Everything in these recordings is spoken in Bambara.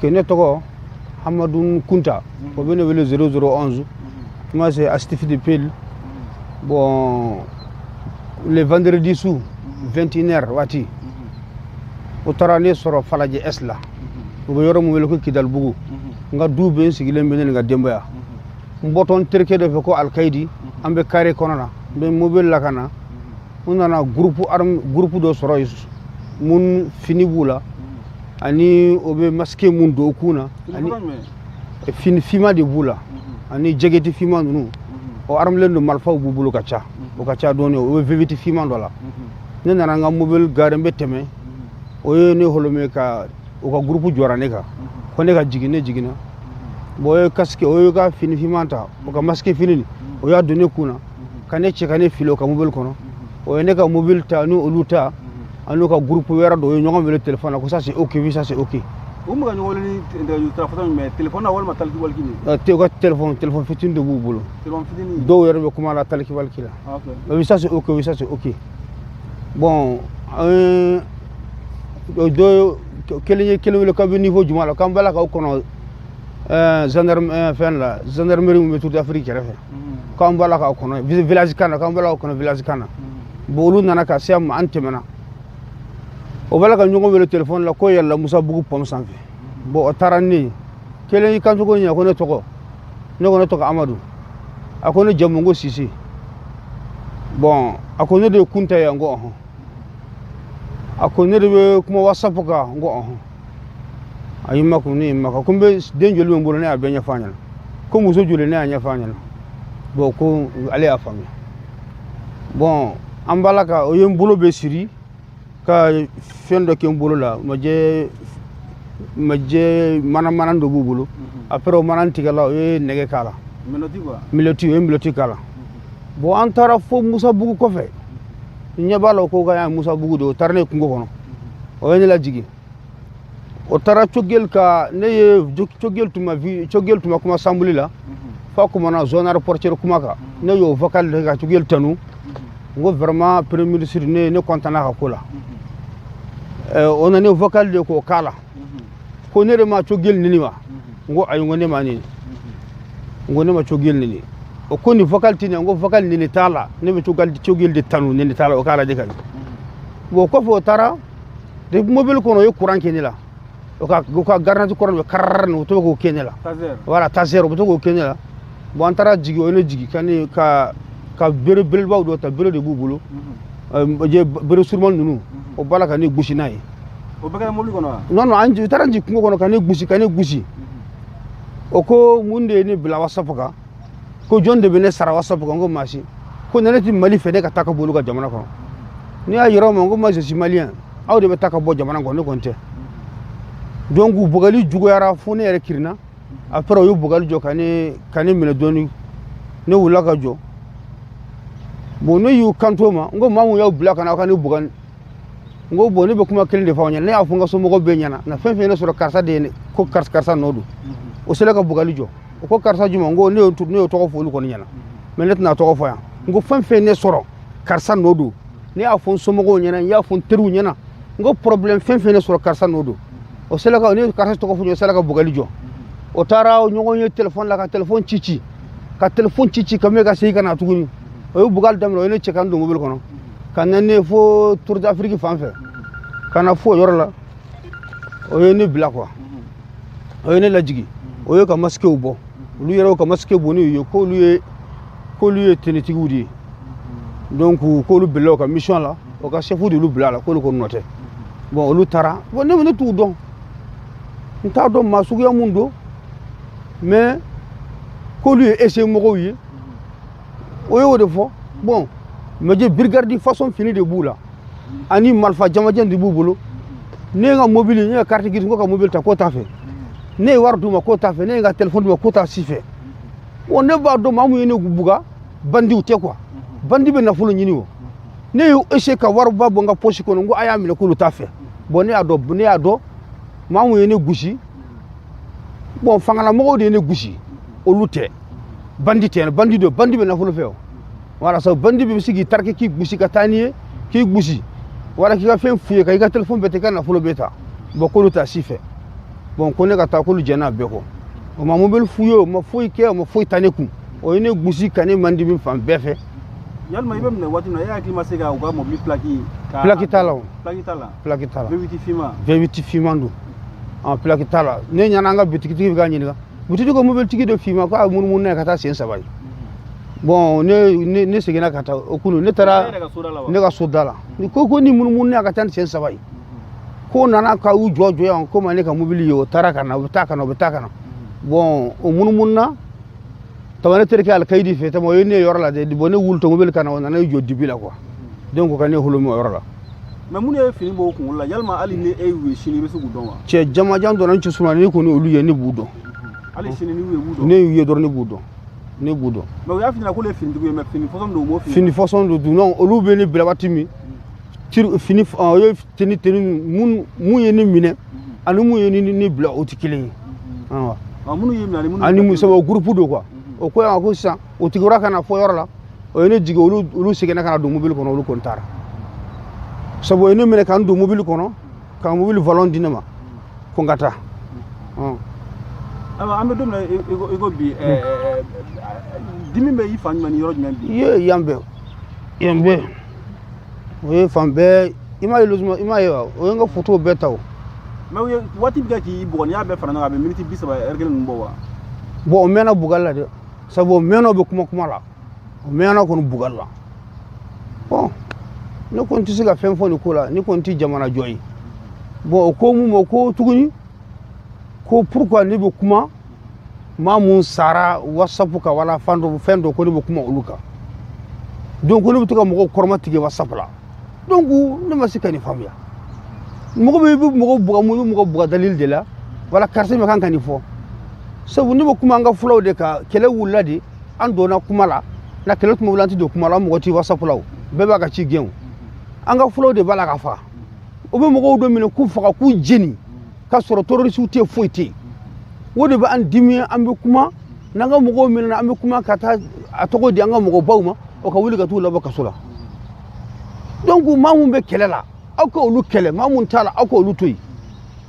Ne tɔgɔ Hamadu Kunta, o bɛ ne wele 0011. Moi, c'est Astif de Pelle. Bon, le vendredi su 21h waati, o taara ne sɔrɔ Falajɛ S la, u bɛ yɔrɔ min wele ko Kidalibugu. N ka du bɛ n sigilen bɛ, ne ni n ka denbaya. N bɔtɔ n terikɛ dɔ fɛ ko Alikayidi, an bɛ carré kɔnɔ na, n bɛ mobili la ka na. N nana groupe arme, groupe dɔ sɔrɔ yen mun fini b'u la, ani o bɛ masque mun don u kun na, ani fini finma de b'u la, ani jɛgɛti finma ninnu. O armelen don, marifaw b'u bolo ka ca, o ka ca dɔɔni. O bɛ V8 finman dɔ la. Ne nana n ka mobili garer, n bɛ tɛmɛ, o ye ne holome ka u ka groupe jɔra ne kan ko ne ka jigin. Ne jiginna. Bon, o ye casque, o ye ka fini finman ta, o ka masque fini nin, o y'a don ne kun na ka ne cɛ ka ne fili o ka mobili kɔnɔ. O ye ne ka mobili ta ni olu ta, ani ka groupe wɛrɛ dɔ, o ye ɲɔgɔn wele téléphone na ko ça, c'est OK, oui, ça, c'est OK. U bɛ ka ɲɔgɔn wele ni nɛgɛjuru sira fɔlɔ jumɛn, téléphone na walima talkie walkie de? U ka téléphone fitinin de b'u bolo. Téléphone fitinin. Dɔw yɛrɛ bɛ kuma la talkie walkie la. Oui, ça, c'est OK, oui, ça, c'est OK. Bon, dɔ kelen ye kelen wele k'aw bɛ niveau jumɛn la, k'an b'a la k'aw kɔnɔ gendarme fɛn la, gendarmerie min bɛ Tour d'Afrique kɛrɛfɛ, k'an b'a la k'aw kɔnɔ village kan na, k'an b'a la k'aw kɔnɔ village kan na. Bon, olu nana ka se an ma, an tɛmɛna. O b'a la ka ɲɔgɔn wele téléphone la ko yɛlɛla Musabugu pont sanfɛ. Bon, o taara ni ne ye. Kelen y'i kancogo ɲɛ ko ne tɔgɔ, ne ko ne tɔgɔ Amadu. A ko ne jamu, ko Sise. Bon, a ko ne de ye Kunta ye, n ko ɔhɔn. A ko ne de bɛ kuma WhatsApp kan, n ko ɔhɔn. A y'i makun, ne y'i makun. Ko n bɛ den joli bɛ n bolo, ne y'a bɛɛ ɲɛfɔ a ɲɛna. Ko muso joli, ne y'a ɲɛfɔ a ɲɛna. Bon, ko ale y'a faamuya. Bon, an b'a la ka o ye n bolo bɛ siri ka fɛn dɔ kɛ n bolo la, majɛ majɛ mana mana dɔ b'u bolo. Après, o mana tigɛla, o ye nɛgɛ k'a la. Menottes quoi. Menottes, o ye menottes k'a la. Bon, an taara fo Musabugu kɔfɛ, n ɲɛ b'a la ko ka Musabugu de. O taara ne kungo kɔnɔ, o ye ne lajigin. O taara Choguel ka ne ye Choguel tun ma vi, Choguel tun ma kuma sanbuli la f'a kumana zone aéroportuaire kuma kan. Ne y'o vocal de ka Choguel tanu, n ko vraiment, premier ministre, ne content na ka ko la. O nana vocal de k'o k'a la ko ne de ma Choguel nini wa? N ko ayi, n ko ne ma nini, n ko ne ma Choguel nini. O ko nin vocal ti nin, n ko vocal nini t'a la, ne bɛ Choguel de tanu, nini t'a la, o k'a lajɛ ka ɲɛ. Bon, o kɔfɛ, o taara depuis mobili kɔnɔ, o ye courant kɛ ne la. O ka garde kɔrɔ bɛ karara nin, o to k'o kɛ ne la. Taser. Voilà, taser, o bɛ to k'o kɛ ne la. Bon, an taara jigin, o ye ne jigin ka ne ka bere belebelebaw dɔ ta, bere de b'u bolo, bere surumani ninnu, o b'a la ka ne gosi n'a ye. O bɛɛ kɛra mobili kɔnɔ wa? Non, non, an taara jigin kungo kɔnɔ ka ne gosi, ka ne gosi. O ko mun de ye ne bila WhatsApp kan, ko jɔn de bɛ ne sara WhatsApp kan? N ko maa si. Ko ne tɛ Mali fɛ, ne ka taa ka bɔ olu ka jamana kɔnɔ. Ne y'a yira o ma, n ko moi, je suis malien, aw de bɛ taa ka bɔ jamana kɔnɔ, ne kɔni tɛ. Donc bugali juguyara fo ne yɛrɛ kirinna. Après, o ye bugali jɔ ka ne minɛ dɔɔni, ne wulila ka jɔ. Bon, ne y'u kanto ma, n ko maa mun y'aw bila ka na aw ka ne buga? N ko bon, ne bɛ kuma kelen de fɔ aw ɲɛna. Ne y'a fɔ n ka somɔgɔw bɛɛ ɲɛna na, fɛn fɛn ye ne sɔrɔ, karisa de ye ne ko karisa, karisa nɔ don. O sera ka bugali jɔ. O ko karisa jumɛn? N ko ne y'o tɔgɔ fɔ olu kɔni ɲɛna, mais ne tɛna tɔgɔ fɔ yan. N ko fɛn fɛn ye ne sɔrɔ, karisa nɔ don. Ne y'a fɔ n somɔgɔw ɲɛna, n y'a fɔ n teriw ɲɛna, n ko problème fɛn fɛn ye ne sɔrɔ, karisa nɔ don. O sera ka ne karisa tɔgɔ fɔ, o sera ka bugali jɔ. O taara ɲɔgɔn ye téléphone la, ka téléphone ci ci, ka téléphone ci ci, ka mɛn ka segin ka na tuguni. O ye bugali daminɛ, o ye ne cɛ ka n don mobili kɔnɔ ka na ne fo Tour d'Afrique fan fɛ, ka na fo o yɔrɔ la, o ye ne bila quoi, o ye ne lajigin. O ye ka masquew bɔ, olu yɛrɛ ka masque bɔ, n'u ye k'olu ye tenitigiw de ye. Donc k'olu bila u ka mission la, o ka chef de y'olu bila a la, k'olu ko nɔ tɛ. Bon, olu taara. Bon, ne t'u dɔn, n t'a dɔn maa suguya mun don, mais k'olu ye ese mɔgɔw ye, o y'o de fɔ. Bon, mais brigade façon fini de b'u la, ani marifa jamajɛ de b'u bolo. Ne ye n ka mobili, ne ye carte grise, ko ka mobili ta, k'o t'a fɛ. Ne ye wari d'u ma, k'o t'a fɛ. Ne ye n ka téléphone d'u ma, k'o t'a si fɛ. Bon, ne b'a dɔn maa mun ye ne buga, bandiw tɛ quoi, bandi bɛ nafolo ɲini. O ne y'o essayer ka wariba bɔ n ka poche kɔnɔ, n ko a y'a minɛ, k'olu t'a fɛ. Bon, ne y'a dɔn maa mun ye ne gosi. Bon, fangalamɔgɔw de ye ne gosi, olu tɛ, bandi tɛ. Bandi don, bandi bɛ nafolo fɛ. O wala sa, bandi bɛ se k'i tariki, k'i gosi ka taa n'i ye, k'i gosi wala k'i ka fɛn f'u ye, ka i ka téléphone bɛɛ ta, i ka nafolo bɛɛ ta. Bon, k'olu t'a si fɛ. Bon, ko ne ka taa, k'olu jɛnna a bɛɛ kɔ. O ma mobili f'u ye, o ma foyi kɛ, o ma foyi ta ne kun. O ye ne gosi ka ne mandimi fan bɛɛ fɛ. Yalima i bɛ minɛ waati min na, e hakili ma se ka u ka mobili plaque ka Plaque t'a la o. Plaque t'a la? Plaque t'a la. V8 finman? V8 finman don. Ah, plaque t'a la. Ne ɲɛna, an ka bitigitigi bɛ k'a ɲininka, bitigi ko mobilitigi dɔ finman ko a munumunu n'a ye ka taa sen saba ye. Bon, ne seginna ka taa o kunu, ne taara. E yɛrɛ ka so da la wa? Ne ka so da la. Ni ko ni munumunu n'a ka taa ni sen saba ye, ko nana ka u jɔ jɔ yan, ko ma ne ka mobili ye. O taara ka na, u bɛ taa ka na, u bɛ taa ka na. Bon, o munumunu na tama, ne terikɛ alikayidi fɛ tama, o ye ne ye yɔrɔ la dɛ. Bon, ne wulitɔ mobili ka na, o nana i jɔ dibi la quoi. Donc ka ne holomi o yɔrɔ la. Mais minnu ye fini bɔ u kunkolo la, yalima hali ni e y'u ye sini, i bɛ se k'u dɔn wa? Cɛ jamajan dɔrɔn, cɛ surunna ne kɔni, olu ye, ne b'u dɔn. Hali sini ni y'u ye, u b'u dɔn? Ne y'u ye dɔrɔn, ne b'u dɔn, ne b'u dɔn. Mais u y'a f'i ɲɛna k'olu ye finitigiw ye, mais fini fɔsɔn don, u m'o fini. Fini fɔsɔn don dun. Non, olu bɛ ne bila waati min, fini, o ye tenue mun ye ne minɛ ani mun ye ne bila, o tɛ kelen ye. Awɔ. Ah, minnu y'i minɛ ani minnu Ani mun sabu o groupe don quoi. O ko yan ko sisan o tigira ka na fɔ yɔrɔ la, o ye ne jigin, olu seginna ka na don mobili kɔnɔ, olu kɔni taara. Sabu o ye ne minɛ ka n don mobili kɔnɔ, ka mobili volant di ne ma ko n ka taa. Ayiwa, an bɛ don min na i ko bi, dimi bɛ i fan jumɛn ni yɔrɔ jumɛn bi? Ye yan bɛɛ, yan bɛɛ, o ye fan bɛɛ. I m'a ye logement, i m'a ye wa? O ye n ka photo bɛɛ ta o. Mais u ye waati min kɛ k'i bugɔ, n'i y'a bɛɛ fara ɲɔgɔn kan, a bɛ miniti 30, ɛri kelen ninnu bɔ wa? Bon, o mɛnna bugali la dɛ, sabu o mɛnna, o bɛ kuma kuma la, o mɛnna kɔni bugali la. Bon, ne kɔni tɛ se ka fɛn fɔ nin ko la, ne kɔni tɛ jamana jɔ ye. Bon, o ko mun ma, o ko tuguni ko pourquoi ne bɛ kuma maa mun sara WhatsApp kan wala fan dɔ fɛn dɔ, ko ne bɛ kuma olu kan. Donc ko ne bɛ to ka mɔgɔw kɔrɔma tigɛ WhatsApp la. Donc ne ma se ka nin faamuya. Mɔgɔ bɛ, i bɛ mɔgɔ buga mun, i bɛ mɔgɔ buga dalili de la wala karisa ma kan ka nin fɔ. Sabu ne bɛ kuma an ka fulaw de kan, kɛlɛ wulila de, an donna kuma la. Na kɛlɛ tun bɛ wuli, an tɛ don kuma la, an mɔgɔ tɛ WhatsApp la, o bɛɛ b'a ka ci gɛn. O an ka fulaw de b'a la ka faga, o bɛ mɔgɔw dɔ minɛ k'u faga k'u jeni, k'a sɔrɔ terroriste tɛ yen, foyi tɛ yen. O de bɛ an dimi. An bɛ kuma n'an ka mɔgɔw minɛ, an bɛ kuma ka taa a tɔgɔ di an ka mɔgɔbaw ma, o ka wuli ka t'u labɔ kaso la. Donc maa mun bɛ kɛlɛ la, aw ka olu kɛlɛ, maa mun t'a la, aw ka olu to yen.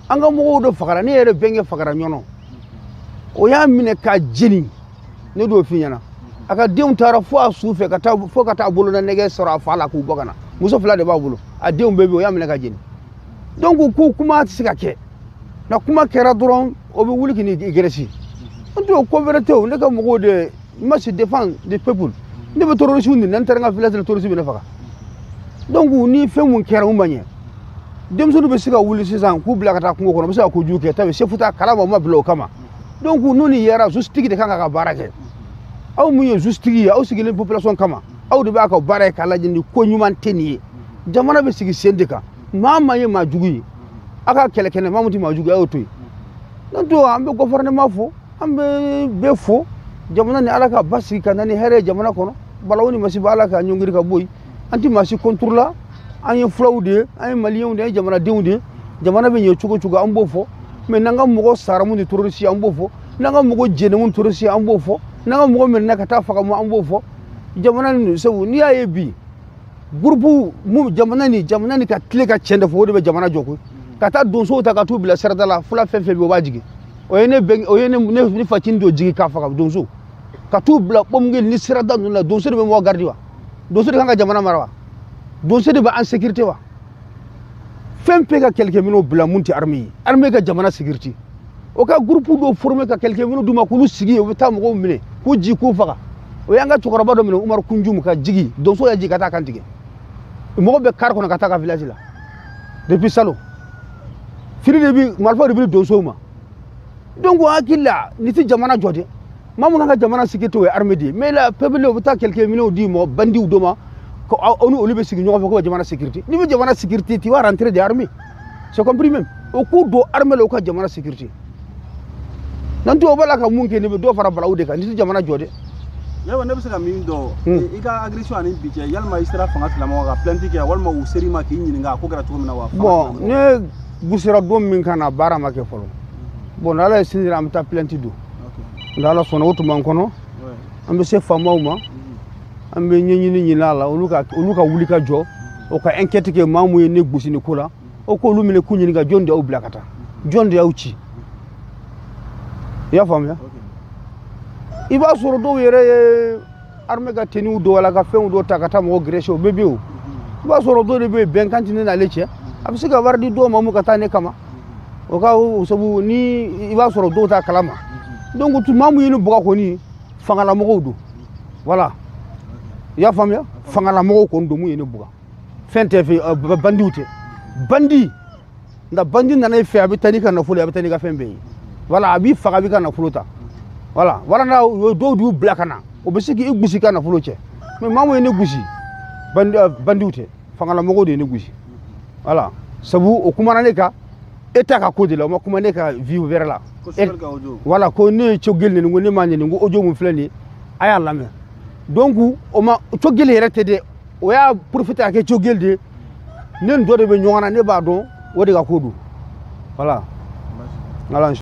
An ka mɔgɔw dɔ fagara, ne yɛrɛ bɛnkɛ fagara ɲɔnɔ, o y'a minɛ k'a jeni. Ne d'o f'i ɲɛna, a ka denw taara fo a su fɛ ka taa fo ka taa bolola nɛgɛ sɔrɔ a fa la k'u bɔ ka na. Muso fila de b'a bolo, a denw bɛɛ bɛ yen, o y'a minɛ ka jeni. Donc ko kuma tɛ se ka kɛ, na kuma kɛra dɔrɔn, o bɛ wuli k'i ni gɛrɛsi. N t'o ko wɛrɛ tɛ o. Ne ka mɔgɔw de ma se défend de peuple, ne bɛ terroriste nin, n'an taara n ka village la, terroriste bɛ ne faga. Donc ni fɛn mun kɛra, mun ma ɲɛ, denmisɛnninw bɛ se ka wuli sisan k'u bila ka taa kungo kɔnɔ, u bɛ se ka kojugu kɛ tabi chef t'a kalama, u ma bila o kama. Donc n'u ni yɛrɛ, justice de kan k'a ka baara kɛ. Aw mun ye justice ye, aw sigilen population kama, aw de b'a ka baara ye k'a lajɛ ni ko ɲuman tɛ nin ye. Jamana bɛ sigi sen de kan. Maa maa ye maa jugu ye, aw ka kɛlɛ kɛnɛ, maa mun tɛ maa jugu ye, a y'o to yen. Donc an bɛ gouvernement fo, an bɛ bɛɛ fo. Jamana ni Ala ka basigi ka na ni hɛrɛ ye jamana kɔnɔ, balawu ni masiba, Ala ka ɲɔngiri ka bɔ yen. An tɛ maa si contre la, an ye fulaw de ye, an ye maliyɛnw de ye, an ye jamanadenw de ye. Jamana bɛ ɲɛ cogo cogo, an b'o fɔ. Mais n'an ka mɔgɔ sara mun ni terroriste ye, an b'o fɔ. N'an ka mɔgɔ jeni mun terroriste ye, an b'o fɔ. N'an ka mɔgɔ minɛ ka taa faga mun, an b'o fɔ. Jamana ni sabu n'i y'a ye bi groupe mun, jamana ni ka tile ka tiɲɛ de fɔ, o de bɛ jamana jɔ koyi. Ka taa donsow ta ka t'u bila sirada la, fula fɛn fɛn bɛ yen, o b'a jigin. O ye ne bɛn, o ye ne facinin dɔ jigin k'a faga. Donso ka t'u bila Kpɔmugeli ni sirada ninnu la, donso de bɛ mɔgɔ garidi wa? Donso de kan ka jamana mara wa? Donso de bɛ en sécurité wa? Fɛn bɛɛ ka kɛlɛkɛminɛnw bila mun tɛ armée ye, armée ka jamana sécurité, o ka groupe dɔw former ka kɛlɛkɛminɛnw d'u ma k'olu sigi yen, u bɛ taa mɔgɔw minɛ k'u ji k'u faga. O y'an ka cɛkɔrɔba dɔ minɛ, Umaru Kunjumu, ka jigi donso y'a jigi ka taa kan tigɛ. Mɔgɔ bɛ car kɔnɔ ka taa ka village la depuis salon, fini de bi marifa de bi donsow ma. Donc o hakili la, nin tɛ jamana jɔ dɛ. Maa mun kan ka jamana sécurité, o ye armée de ye. Mais la peuple, o bɛ taa kɛlɛkɛminɛnw di mɔgɔ bandiw dɔ ma, ko aw ni olu bɛ sigi ɲɔgɔn fɛ ko ka jamana sécurité. N'i bɛ jamana sécurité, tu vas rentrer des armées, c'est compris même. O k'u don armée la, u ka jamana sécurité. N'an tɛ o b'a la ka mun kɛ, nin bɛ dɔ fara balawu de kan, nin tɛ jamana jɔ dɛ. Yalima ne bɛ se ka min dɔn, i ka agression ani bi cɛ, yalima i sera fanga tigilamɔgɔw ka plainte kɛ, walima u ser'i ma k'i ɲininka a ko kɛra cogo min na wa? Bon, ne gosira don min kan na, baara ma kɛ fɔlɔ. Bon, n'Ala ye sini jira, an bɛ taa plainte don. N'Ala sɔnna, o tun b'an kɔnɔ. An bɛ se faamaw ma, an bɛ ɲɛɲini ɲini a la, olu ka wuli ka jɔ, o ka enquête kɛ. Maa mun ye ne gosi nin ko la, o k'olu minɛ k'u ɲininka: jɔn de y'aw bila ka taa? Jɔn de y'aw ci? I y'a faamuya? I b'a sɔrɔ dɔw yɛrɛ ye armée ka tenuew don wala ka fɛnw dɔw ta ka taa mɔgɔ agresser, o bɛɛ bɛ yen. O i b'a sɔrɔ dɔw de bɛ yen, bɛnkan tɛ ne n'ale cɛ, a bɛ se ka wari di dɔw ma mun ka taa ne kama. O ka sabu ni i b'a sɔrɔ dɔw t'a kalama. Donc maa mun ye ne bugɔ kɔni, fangalamɔgɔw don. Voilà, i y'a faamuya? Fangalamɔgɔw kɔni don mun ye ne bugɔ. Fɛn tɛ fɛ, bandiw tɛ. Bandi nka bandi nana i fɛ, a bɛ taa n'i ka nafolo ye, a bɛ taa n'i ka fɛn bɛɛ ye. Voilà, a b'i faga, a b'i ka nafolo ta. Voilà, wala n'a dɔw d'u bila ka na, o bɛ se k'i gosi ka nafolo cɛ. Mais maa mun ye ne gosi, bandiw tɛ, fangalamɔgɔw de ye ne gosi. Voilà, sabu o kumana ne ka état ka ko de la, o ma kuma ne ka vie wɛrɛ la. Voilà, ko ne ye Choguel neni, ko ne m'a neni, ko audio mun filɛ nin ye, a y'a lamɛn. Donc o ma Choguel yɛrɛ tɛ dɛ, o y'a profité ka kɛ Choguel de ye. Ne ni dɔ de bɛ ɲɔgɔn na, ne b'a dɔn o de ka ko don. Voilà, voilà.